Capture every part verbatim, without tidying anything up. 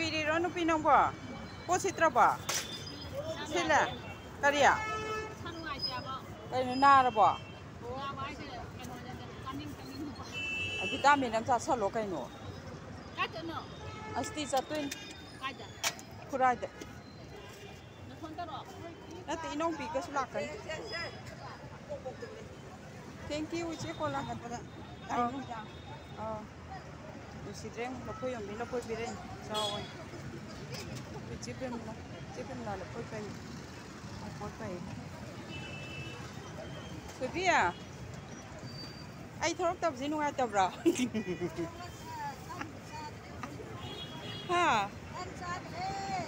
ꯄꯤꯔꯤꯔꯣ ꯅꯨꯄꯤ ꯅꯪꯕꯣ? ꯄꯣꯠ ꯁꯤꯠꯇ꯭ꯔꯕꯣ? ꯁꯤꯠꯂꯦ? ꯀꯔꯤ? ꯀꯩꯅꯣ, ꯅꯥꯔꯕꯣ? ꯚꯤꯇꯥꯃꯤꯟ ꯑꯃ ꯆꯥꯁꯜꯂꯣ ꯀꯩꯅꯣ꯫ ꯑꯁꯇꯤ ꯆꯠꯇꯣꯏꯅꯤ꯫ ꯈꯨꯔꯥꯏꯗ꯫ ꯅꯠꯇꯦ, ꯏꯅꯥꯎꯄꯤꯒꯁꯨ ꯂꯥꯛꯀꯅꯤ꯫ Thank you, ꯏꯆꯦ ꯀꯣꯂꯥ꯫ ꯑꯥ꯫ ꯑꯥ꯫ ꯅꯨꯡꯁꯤꯗ꯭ꯔꯦ, ꯂꯐꯣꯏ ꯌꯣꯟꯕꯤ ꯂꯐꯣꯏ ꯄꯤꯔꯛꯏ꯫ ꯆꯥꯎꯋꯦ꯫ ꯏꯆꯦ ꯄ꯭ꯔꯦꯃꯤꯂꯥ, ꯏꯆꯦ ꯄ꯭ꯔꯦꯃꯤꯂꯥ ꯂꯐꯣꯏ ꯄꯩ꯫ ꯂꯐꯣꯏ ꯄꯩ꯫ ꯊꯣꯏꯕꯤ, ꯑꯩ ꯊꯣꯛꯂꯛꯇꯕꯁꯤ ꯅꯨꯡꯉꯥꯏꯇꯕ꯭ꯔꯣ? ꯍꯥ?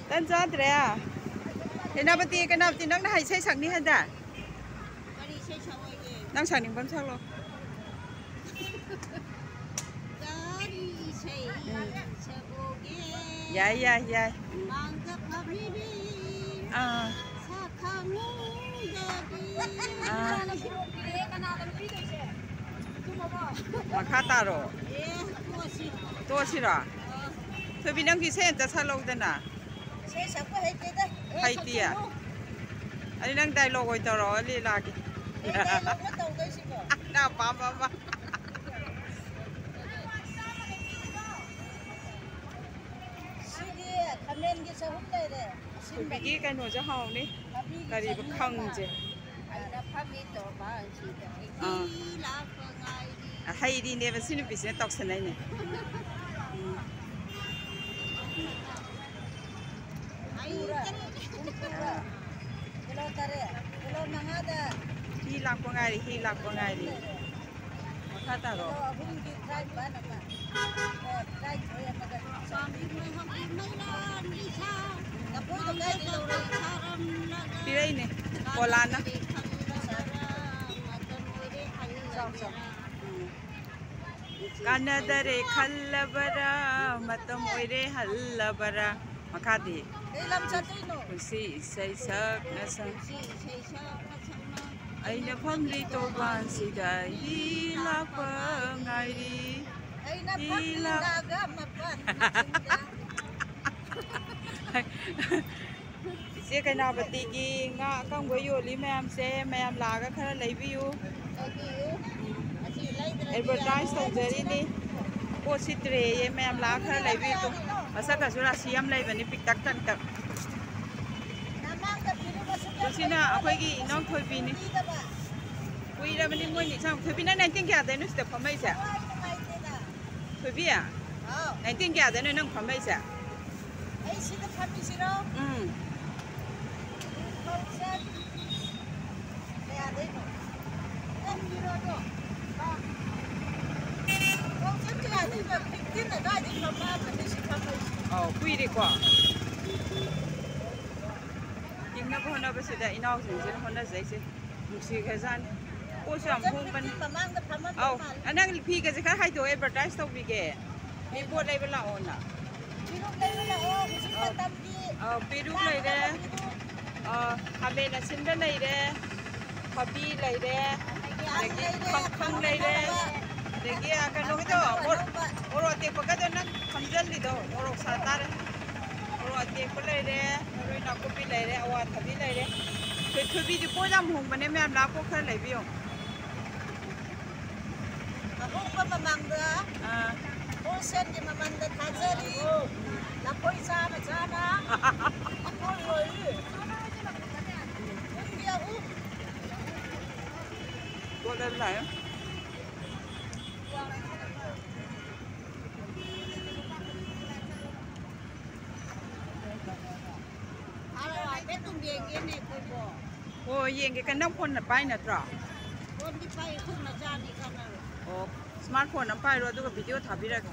ꯇꯟ ꯆꯥꯗ꯭ꯔꯦ꯫ ꯀꯩꯅꯥꯄꯇꯤ, ꯀꯩꯅꯥꯄꯇꯤ, ꯅꯪꯅ ꯍꯥꯏ ꯏꯁꯩ ꯁꯛꯅꯤ ꯍꯥꯏꯗꯥꯏ? ꯀꯔꯤ ꯏꯁꯩ ꯁꯛꯑꯣꯏꯒꯦ? ꯅꯪ ꯁꯛꯅꯤꯡꯕ ꯑꯃ ꯁꯛꯂꯣ꯫ ꯀꯔꯤ ꯏꯁꯩ ꯎꯝ꯫ ꯁꯛꯑꯣꯒꯦ? ꯌꯥꯏ, ꯌꯥꯏ, ꯌꯥꯏ꯫ ꯃꯥꯡꯗ ꯐꯝꯃꯤꯕꯤ ꯑꯥ꯫ ꯁꯛꯈꯪꯗꯕꯤ꯫ ꯑꯥ꯫ ꯃꯈꯥ ꯇꯥꯔꯣ꯫ ꯑꯦ, ꯇꯣꯛꯑꯁꯤ꯫ ꯇꯣꯛꯑꯁꯤꯔꯣ? ꯑꯥ꯫ ꯊꯣꯏꯕꯤ, ꯅꯪꯒꯤ ꯏꯁꯩ ꯑꯝꯇ ꯁꯛꯂꯛꯎꯗꯅ꯫ ꯏꯁꯩ ꯁꯛꯄ ꯍꯩꯇꯦꯗ꯫ ꯑꯦ, ꯍꯩꯇꯤꯌꯦ? ꯁꯛꯆꯜꯂꯨ꯫ ꯑꯗꯨ ꯅꯪ dialogue ꯑꯣꯏ ꯇꯧꯔꯛꯑꯣ, ꯂꯤꯂꯥꯒꯤ꯫ ꯀꯩ dialogue ꯅꯣ ꯇꯧꯗꯣꯏꯁꯤꯕꯣ? ꯅꯪ ꯑꯄꯥꯝꯕ ꯑꯃ꯫ ꯁꯤꯒꯤ ꯈꯥꯃꯦꯟꯒꯤ ꯆꯍꯨꯝ ꯂꯩꯔꯦ꯫ ꯑꯁꯤꯟꯕ꯫ ꯊꯣꯏꯕꯤꯒꯤ ꯀꯩꯅꯣꯁꯦ ꯍꯥꯎꯅꯤ꯫ ꯊꯕꯤꯒꯤ ꯀꯔꯤꯕ ꯆꯅꯤ ꯈꯪꯁꯦ꯫ ꯂꯩꯔꯦ꯫ ꯑꯩꯅ ꯐꯝꯃꯤ ꯇꯣꯔꯕꯥꯟꯁꯤꯗ ꯑꯩꯗꯤ ꯑꯥ꯫ ꯂꯥꯛꯄ ꯉꯥꯏꯔꯤ꯫ ꯍꯩꯔꯤꯅꯦꯕ ꯁꯤ ꯅꯨꯄꯤꯁꯤꯅ ꯇꯧꯁꯟꯅꯩꯅꯦ꯫ ꯎꯝ꯫ ꯍꯨꯝꯐꯨꯔꯥ? ꯍꯨꯝꯐꯨꯔꯥ? ꯑꯥ꯫ ꯀꯤꯂꯣ ꯇꯔꯦꯠ, ꯀꯤꯂꯣ ꯃꯉꯥꯗ ꯍꯤ ꯂꯥꯛꯄ ꯉꯥꯏꯔꯤ, ꯍꯤ ꯂꯥꯛꯄ ꯉꯥꯏꯔꯤ꯫ ꯂꯩꯔꯦ꯫ ꯃꯈꯥ ꯇꯥꯔꯣ꯫ ꯀꯤꯂꯣ ꯑꯍꯨꯝꯒꯤ ꯇꯔꯥꯅꯤꯄꯥꯟ ꯑꯃ꯫ ꯑꯦ, ꯇꯔꯥꯅꯤꯊꯣꯏ ꯑꯃꯒ꯫ ꯂꯐꯣꯏꯗꯣ ꯀꯥꯏꯗꯩ ꯂꯧꯔꯛꯏꯅꯣ? ꯄꯤꯔꯛꯏꯅꯦ, ꯀꯣꯂꯥꯅ꯫ ꯆꯥꯎ, ꯆꯥꯎ꯫ ꯎꯝ꯫ ꯀꯥꯟꯅꯗꯔꯦ ꯈꯜꯂꯕꯔꯥ, ꯃꯇꯝ ꯑꯣꯏꯔꯦ ꯍꯜꯂꯕꯔꯥ꯫ ꯃꯈꯥꯗꯤ? ꯀꯩ ꯂꯝ ꯆꯠꯇꯣꯏꯅꯣ? ꯄꯨꯟꯁꯤ ꯏꯁꯩ ꯁꯛꯅ ꯁꯛ-, ꯄꯨꯟꯁꯤ ꯏꯁꯩ ꯁꯛꯅ ꯁꯛꯅ ꯑꯩꯅ ꯐꯝꯂꯤ ꯇꯣꯔꯕꯥꯟꯁꯤꯗ ꯍꯤ ꯂꯥꯛꯄ ꯉꯥꯏꯔꯤ꯫ ꯑꯩꯅ ꯍꯤ ꯐꯝꯂꯤ ꯂꯥꯛ- ꯅꯥꯒꯥ ꯃꯄꯥꯟ ꯃꯆꯤꯟꯗ꯫ ꯏꯆꯦ ꯀꯩꯅꯥꯄꯇꯤꯒꯤ ꯉꯥ ꯑꯀꯪꯕ ꯌꯣꯜꯂꯤ ꯃꯌꯥꯝꯁꯦ, ꯃꯌꯥꯝ ꯂꯥꯛꯑꯒ ꯈꯔ ꯂꯩꯕꯤꯌꯨ꯫ ꯑꯦꯗꯚꯔꯇꯥꯏꯁ ꯇꯧꯖꯔꯤꯅꯤ꯫ ꯄꯣꯠ ꯁꯤꯠꯇ꯭ꯔꯦꯌꯦ, ꯃꯌꯥꯝ ꯂꯥꯛꯑ ꯈꯔ ꯂꯩꯕꯤꯌꯨ꯫ ꯃꯁꯛꯀꯁꯨ ꯔꯥꯁꯤ ꯌꯥꯝ ꯂꯩꯕꯅꯤ, ꯄꯤꯛꯇꯛ ꯇꯟꯇꯛ꯫ ꯁꯤꯅ ꯑꯩꯈꯣꯏꯒꯤ ꯏꯅꯥꯎ ꯊꯣꯏꯕꯤꯅꯤ꯫ ꯀꯨꯏꯔꯕꯅꯤ ꯃꯣꯏꯅꯤ ꯏꯟꯁꯥꯡ꯫ ꯊꯣꯏꯕꯤ, ꯅꯪ ꯅꯥꯏꯟꯇꯤꯟ ꯀꯌꯥꯗꯩꯅꯣ ꯁꯤꯗ ꯐꯝꯃꯛꯏꯁꯦ? ꯊꯣꯏꯕꯤ, ꯅꯥꯏꯟꯇꯤꯟ ꯀꯌꯥꯗꯩꯅꯣ ꯅꯪ ꯐꯝꯃꯛꯏꯁꯦ? ꯑꯩ ꯁꯤꯗ ꯐꯝꯃꯤꯁꯤꯔꯣ? ꯎꯝ꯫ ꯇꯨ ꯊꯥꯎꯖꯟ ꯀꯌꯥꯗꯩꯅꯣ? ꯈꯪꯗꯦꯗ ꯑꯗꯣ꯫ ꯇꯨ ꯊꯥꯎꯖꯟ ꯀꯌꯥꯗꯩꯅꯣ? ꯐꯤꯐꯇꯤꯟ ꯑꯗꯥꯏꯗꯩ ꯐꯝꯃꯛꯑꯝꯃꯅꯤ ꯁꯤ ꯐꯝꯃꯛꯏꯁꯦ꯫ ꯑꯧ, ꯀꯨꯏꯔꯦꯀꯣ꯫ ꯍꯤꯡꯅꯕ ꯍꯣꯠꯅꯕꯁꯤꯗ ꯏꯅꯥꯎꯁꯤꯡꯁꯤꯅ ꯍꯣꯠꯅꯖꯩꯁꯦ꯫ ꯅꯨꯡꯁꯤꯈ꯭ꯔꯖꯥꯠꯅꯤ꯫ ꯄꯣꯠꯁꯨ ꯌꯥꯝ ꯍꯣꯡꯕꯅꯤ꯫ ꯃꯃꯥꯡꯗ ꯐꯝꯃꯝꯕ ꯑꯧ, ꯃꯥꯜꯂꯦ꯫ ꯑ, ꯅꯪ ꯐꯤ ꯒꯁꯦ ꯈꯔ ꯍꯥꯏꯗꯣꯛꯑꯣ, ꯑꯦꯗꯚꯔꯇꯥꯏꯁ ꯇꯧꯕꯤꯒꯦ꯫ ꯃꯤ ꯄꯣꯠ ꯂꯩꯕ ꯂꯥꯛꯑꯣꯅ꯫ ꯐꯤꯔꯨꯛ ꯂꯩꯕ ꯂꯥꯛꯑꯣ, ꯍꯧꯖꯤꯛ ꯑꯧ꯫ ꯃꯇꯝꯒꯤ ꯑꯧ, ꯄꯦꯔꯨꯛ ꯂꯩꯔꯦ꯫ ꯂꯥꯛꯀꯗꯕ ꯐꯤꯔꯨꯛ꯫ ꯑ, ꯈꯥꯃꯦꯟ ꯑꯁꯤꯟꯕ ꯂꯩꯔꯦ꯫ ꯊꯕꯤ ꯂꯩꯔꯦ꯫ ꯑꯗꯒꯤ ꯑꯂꯨ ꯑꯗꯒꯤ ꯂꯩꯔꯦ, ꯈꯪ-, ꯈꯪ ꯈꯥꯃꯦꯟ ꯂꯩꯔꯦ꯫ ꯑꯈꯥꯕ꯫ ꯑꯗꯒꯤ, ꯑ, ꯀꯩꯅꯣꯒꯤꯗꯣ, ꯑꯅꯧꯕ, ꯃꯣꯔꯣꯛ, ꯑꯅꯧꯕ꯫ ꯃꯣꯔꯣꯛ ꯑꯇꯦꯛꯄꯒꯗꯣ ꯅꯪ ꯈꯪꯖꯜꯂꯤꯗꯣ, ꯃꯣꯔꯣꯛ ꯁꯥ ꯇꯥꯔꯦ꯫ ꯃꯣꯔꯣꯛ ꯑꯇꯦꯛꯄ ꯂꯩꯔꯦ, ꯃꯔꯣꯏ ꯅꯥꯀꯨꯞꯄꯤ ꯂꯩꯔꯦ, ꯑꯋꯥꯊꯕꯤ ꯂꯩꯔꯦ꯫ ꯊꯣꯏ-, ꯊꯣꯏꯕꯤꯗꯤ ꯄꯣꯠ ꯌꯥꯝ ꯍꯣꯡꯕꯅꯦ, ꯃꯌꯥꯝ ꯂꯥꯛꯄ ꯈꯔ ꯂꯩꯕꯤꯌꯣ꯫ ꯑꯍꯣꯡꯕ ꯃꯃꯥꯡꯗ ꯑꯥ꯫ ꯍꯣꯜꯁꯦꯜꯒꯤ ꯃꯃꯜꯗ ꯊꯥꯖꯔꯤ꯫ ꯂꯐꯣꯏ ꯆꯥꯃ ꯆꯥꯃ꯫ ꯂꯐꯣꯏ ꯑꯣꯏꯔꯤ꯫ ꯀꯨꯟꯒꯤ ꯑꯍꯨꯝ꯫ ꯄꯣꯠ ꯂꯩꯕ ꯂꯥꯛꯑꯦ꯫ ꯍꯥꯏꯐꯦꯠ ꯑꯗꯨꯝ ꯌꯦꯡꯒꯦꯅꯦ ꯑꯩꯈꯣꯏꯕꯣ꯫ ꯑꯣ, ꯌꯦꯡꯒꯦ꯫ ꯀ-, ꯅꯪ ꯐꯣꯟ ꯄꯥꯏ ꯅꯠꯇ꯭ꯔꯣ? ꯐꯣꯟꯗꯤ ꯄꯥꯏ, ꯑꯩꯈꯣꯏ ꯃꯆꯥꯗꯤ ꯀꯥꯟꯅꯔꯣꯏ꯫ ꯑꯣ, ꯁ꯭ꯃꯥꯔꯠ ꯐꯣꯟ ꯑꯃ ꯄꯥꯏꯔꯣ, ꯑꯗꯨꯒ ꯚꯤꯗꯤꯑꯣ ꯊꯥꯕꯤꯔꯛꯀꯦ꯫